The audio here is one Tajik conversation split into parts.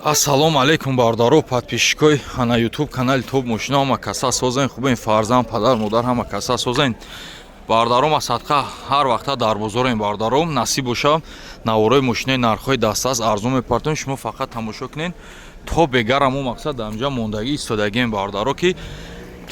Ассалому алайкум, бародаро, подписчикои ана Ютуб канали Топ Мошина. Ҳама каса созен, хубен? Фарзанд, падар, модар, ҳама каса созен? Бародаром, асадқа ҳар вақта дар бозорем. Бародаром, насиб боша, наворои мошинаи нархҳои дастаст арзон мепартоем, шумо фақат тамошо кунед. То бегарам мо мақсад дар инҷа мондагӣ истодагием, бародаро, ки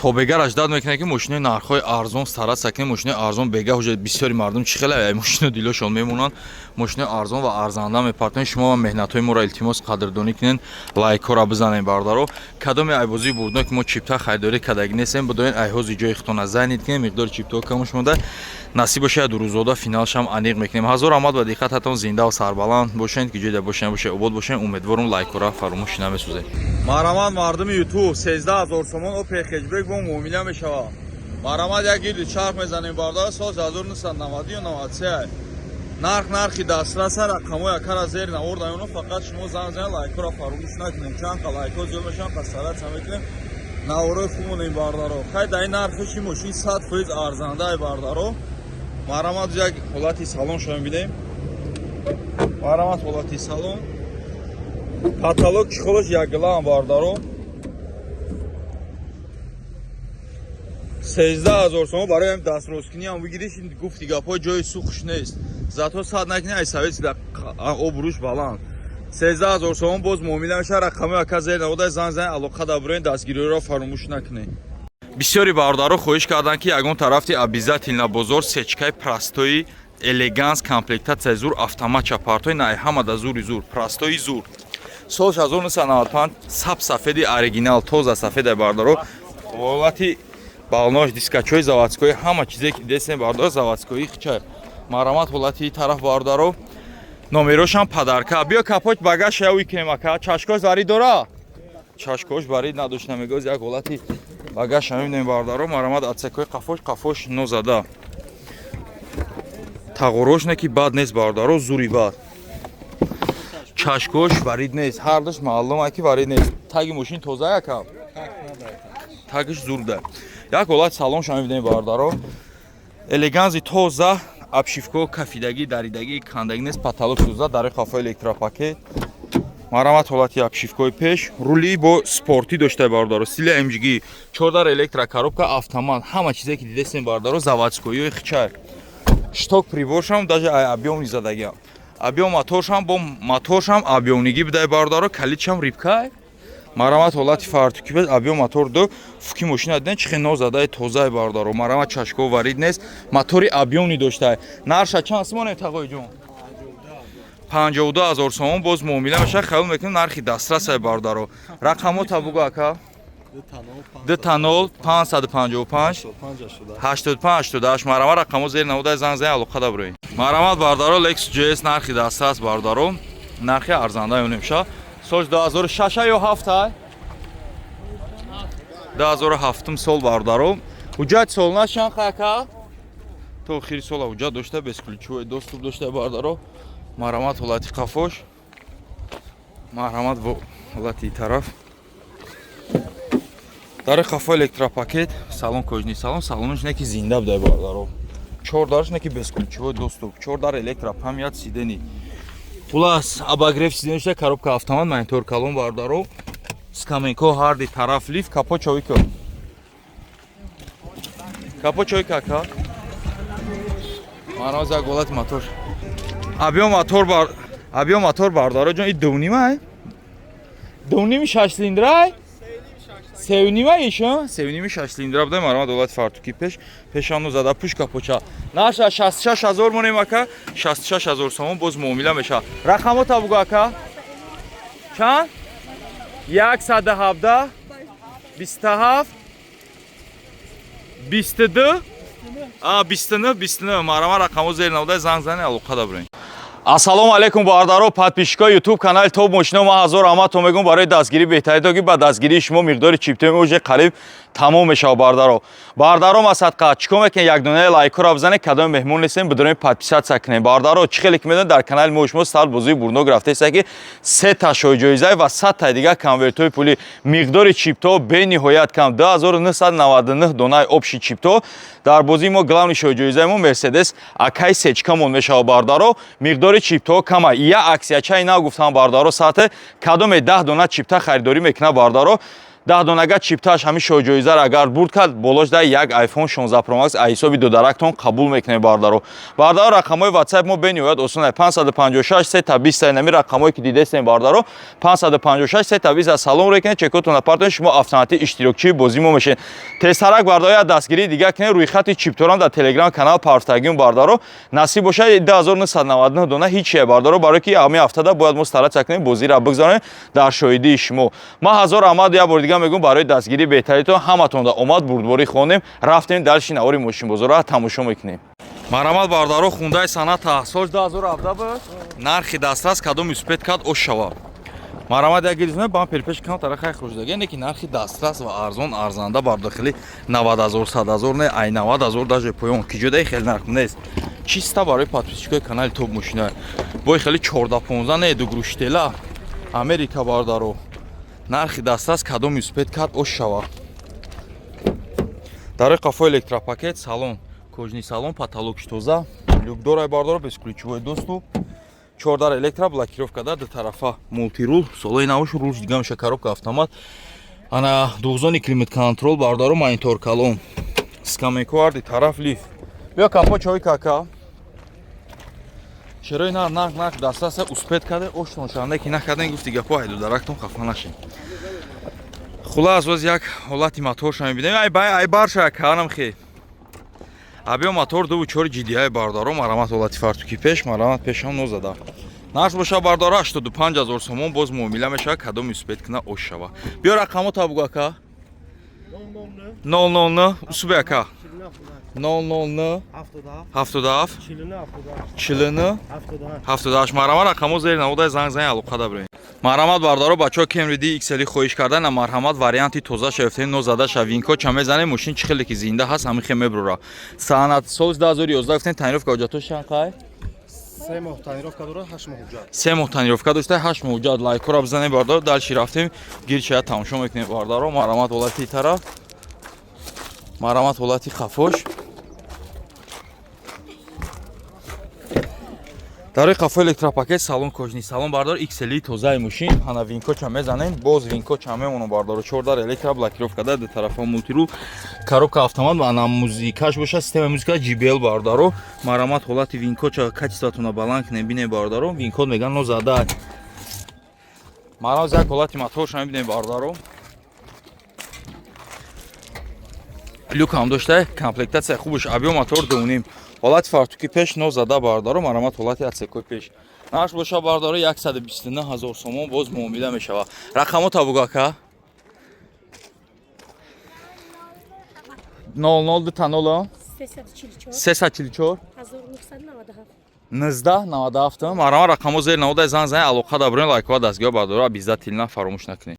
то бегараш дад мекунад, ки мошинаи нархҳои арзон стараться кунем, мошинаи арзон. Бега ҳуҷа бисёри мардум чӣ хеле мошино дилошон мемонанд, мошинаи арзон ва арзанда мепартоем. Шумо меҳнатҳои моро, илтимос, қадрдонӣ кунед, лайкҳоро бизанед. Бародаро, кадоме айбозии бурдно, ки мо чипта харидорӣ кардагӣ нестем, бидонед, айҳози ҷои худтона занед кунед, миқдори чиптаҳо камош монда. Насиб бошад, рӯзода финалшам аниқ мекунем. Ҳазор раҳмат ба диққататон. Зиндаву сарбаланд бошед, ки ҷойда бошед, боше, обод бошед. Умедворум, лайкҳоро фаромӯш намесозед. Марҳамат, мардуми Ютуб, 13 000 сомон Опел хэтчбек бо муомила мешавад. Марҳамат, як гирди чарх мезанем, бародар. Сол 1990 ё 93. Нарх нархи дастраса. Рақамҳои акара зери навор даёно, фақат шумо занг занед, лайкҳоро фаромӯш накунед. Чанд қа лайкҳо зиёд мешаванд, пас стараться мекунем, наворои хуб монем. Бародаро, хай, дар ин нархи мошин 100% арзандаи. Бародаро, марҳамат, як ҳолати салон шумо бинем. Марҳамат, ҳолати салон, потолок, чехолаш якглаам. Бародаро, 13 000 сомон барои ҳам дастросткунӣ ҳам бигириш. Гуфти гапҳои ҷои сухш нест, зато сад накунӣ, ай советский обрӯш баланд. 13 000 сомон боз муомила мешавад. Рақами ака зер навода, занг занед, алоқа дабурен, дастгириҳоро фаромӯш накунед. Бисёри бародаро хоҳиш карданд, ки ягон тарафти обязательно бозор сечкаи простои элеганс, комплектация зур, автоматча партой на ҳамада зури зур, простои зур. Сол 1995, саб сафеди оригинал, тоза сафеда. Бародаро, ҳолати балнош, дискачои заводской, ҳама чизе ки дидесем, бародаро, заводской хича. Марҳамат, ҳолати тараф, бародаро, номерошам подарка. Биё, капот, багаж яви кунем, ака. Чашкош варид дора, чашкош варид надошт, намегоз. Як ҳолати багаж мебинем, бародаро. Марҳамат, отсекои қафош, қафош нозада, тағорош не ки бад нест, бародаро, зури бад. Чашкош варид нест, ҳардаш маълум ки варид нест. Таги мошин тоза, яка тагиш зурда. Як ҳолат салонша мебинем, бародаро, элеганзи тоза, обшивко кафидагӣ, даридагӣ, кандагӣ нест, потолок тоза, дари қафо электропакет. Марҳамат, ҳолати обшивкои пеш, рули бо спортӣ дошта, бародаро, стили МГ, чордар электрокоробка, автомат, ҳама чизе ки дидесем, бародаро, заводскоиёи хичай. Шток приборшам даже объёмный задагиам, объём моторшам бо моторшам объёмнигӣ бидай, бародаро, калидшам рибкай. Марҳамат, ҳолати фартуки пеш, объём мотор ду фуки мошина диден, чихе нозадаи, тозаи. Бародаро, марҳамат, чашко варид нест, мотори объёмный доштай. Нарша чанд симонем, тағои ҷон? 52 000 сомон, боз муомила мешавад. Хаёл мекунем, нархи дастрасай. Бародаро, рақамота бугӯ, ака. 00 555 85 88. Марҳамат, рақамо зери наводаи, занг зани, алоқа даброед. Марҳамат, бародаро, Lexus GS, нархи дастрас. Бародаро, нархи арзанда ёнемша. Сол 2006 ё 7? 2007 сол, бародаро. Ҳуҷҷат солна чанд, ака? То охири сола ҳуҷҷат дошта, бесключевой доступ дошта. Бародаро, марҳамат, ҳолати қафош, марҳамат, ҳолати тараф, дари қафо электропакет, салон кожаный салон, салонаш не ки зинда будай. Бародаро, чор дараш не ки бесключевой доступ, чор дар электропамять сидений, хулас, обогрев сиденья, коробка автомат, монитор калон. Бародаро, скамейко ҳарди тараф, лифт, капот чойко, капот чойка, ака. Марҳамат, як ҳолати мотор, объём мотор бар, объём мотор. Бародаро ҷон, и дувнима, дувними шаш цилиндрай, севнима иша, севними шаш цилиндра буда. Марҳамат, ҳолати фартуки пеш, пешану зада, пуш капоча. Наша 66 000 монем, ака, 66 000 сомон, боз муомила мешавад. Рақамота бугӯ, ака. Чанд? 117 27 22 29 29. Марҳамат, рақамо зери навода, занг зани, алоқа дабурем. Ассалому алайкум, бародаро, подписчикои Ютуб канали Топ Мошино. Ман ҳазор раҳматон мегӯм барои дастгирӣ беҳтаридо, ки ба дастгирии шумо миқдори чиптои уже қариб тамом мешавад. Бародаро, бародаро, масадқа чӣ кор мекунед? Як донаи лайкҳоро бизанед. Кадоми меҳмон нестем, бидонем, подписаться кунем. Бародаро, чӣ хеле ки медонед, дар канали мо шумо сар бозии бурнок рафтаеста, ки се та шоҳиҷоиза ва 100 таи дигар конвертҳои пулӣ. Миқдори чиптҳо бениҳоят кам, 2999 донаи общий чипто. Дар бозии мо главный шоҳиҷоизаи мо Мерседес акай сечкамон мешавад. Бародаро, миқдори Бозори чиптаҳо кама. Я аксиячаи нав гуфтам, бародаро, саате кадоме 10 дона чипта харидорӣ мекунад, бародаро, 10 донага чиптааш ҳамин шоҳҷоизаро агар бурд кард, болош да як iPhone 16 Pro Max аз ҳисоби додарактон қабул мекунем, бародаро. Бародаро, рақамҳои WhatsApp мо бениҳоят осон: 556 3 та 20. Нами рақамҳое ки дидестем, бародаро, 556 3 та 20. Салом рекунед, чекотон апартон, шумо автоматӣ иштирокчии бозии мо мешед. Тезтарак, бародаро, як дастгирии дига кунед. Рӯйхати чипторам дар Телеграм канал партагим, бародаро. Насиб бошад, 2999 дона ҳичие, бародаро, барое ки ҳамин ҳафтада бояд мо стараться кунем, бозиро бигзаронем дар шоҳидии шумо. Ман ҳазор раҳмат як бори дига мегӯм барои дастгирии беҳтаритон. Ҳаматонда омад, бурдборӣ хонем. Рафтем дальше, навори мошинбозорро тамошо мекунем. Марҳамат, бародаро, Хундай Соната, соли 2017 буд. Нархи дастрас, кадом успеть кард, ош шава. Марҳамат, як гиризме бампер пеш камтара хай хӯшдаги, не ки нархи дастрас ва арзон, арзанда бар дохили 90 ҳазор, 100 ҳазор не, ай 90 ҳазор даже поён ки ҷодаи хеле нарх нест. Чиста барои подписчикои канали Топ мошина. Бой хеле 14 15 не, дугруштела Америка, бародаро. Нархи дастрас, кадом успеть кард, ош шава. Дарои қафо электропакет, салон кожаный, салон потолокш тоза, люк дорай, бардоро, бесключевой доступ, чордар электроблокировка да ду тарафа, мультирул, солои навош рулш дига меша, коробка автомат, ана двухзонный климат контроль, бародаро, монитор калон, скамейко арди тараф, лифт. Биё капо чой кака шерои на нарх, нарх дастраса, успеть карде оштон шаванда ки накарден, гуфти гапо айду дарактон хафа нашин. Хулас, боз як ҳолати моторша мебинем. Ай бай, ай барша каанам хе абиё мотор 2.4 GDI, бардаро. Марамат, ҳолати фартуки пеш, марамат, пешам нозада. Нарх боша, бардоро, 85 ҳазор сомон, боз муомила мешава. Кадом успеть куна, ош шава. Биё рақамота бугу, ака. 009 усубе, ака, 009 77 49 78. Марҳамат, рақамо зери наводай, занг зани, алоқа дабрем. Марҳамат, бардаро, бачаҳо Кемри DXL хоҳиш кардан. Марҳамат, варианти тоза шаёфтем, нозада ша. Винко ча мезанем, мошин чӣ хеле ки зинда ҳаст, ҳамин хе меброра. Соната соли 2011 гуфтем, тонировка, ҳуҷҷатош чанд қай? 3 моҳ тонировка дорад, 8 моҳ ҳуҷҷат. 3 моҳ тонировка дошта, 8 моҳ ҳуҷҷат. Лайкора бизанем, бардаро. Дальше рафтем, гирчая тамошо мекунем, бардаро. Марҳамат, ҳолати тараф, марҳамат, ҳолати қафош. Дарои қафо электропакет, салон кожаный салон, бардор, XL тозаи мошин. Ҳана винкоча мезанем, боз винкоча мемонам, бардоро. Чордар электроблокировка да ду тарафа, мультирул, коробка автомат, ана музикаш боша, система музика JBL, бардаро. Марҳамат, ҳолати винкоча, качествотона баланд кунем, бинем, бардаро. Винкод меган нозада. Марҳамат, як ҳолати моторша мебинем, бардаро. Люк ҳам дошта, комплектатсия хубаш, объём мотор 2.5, ҳолати фартуки пеш нозада, бардаро. Марҳамат, ҳолати отсекои пеш. Нарх боша, бардаро, 129 ҳазор сомон, боз муомила мешавад. Рақамота бугу, ака. 00 дута 0 344 344 1997. 1997. Марҳамат, рақамо зери наводай, занг зани, алоқа дабурен. Лайкова дастгоҳ, бардора, обязательно фаромӯш накунед.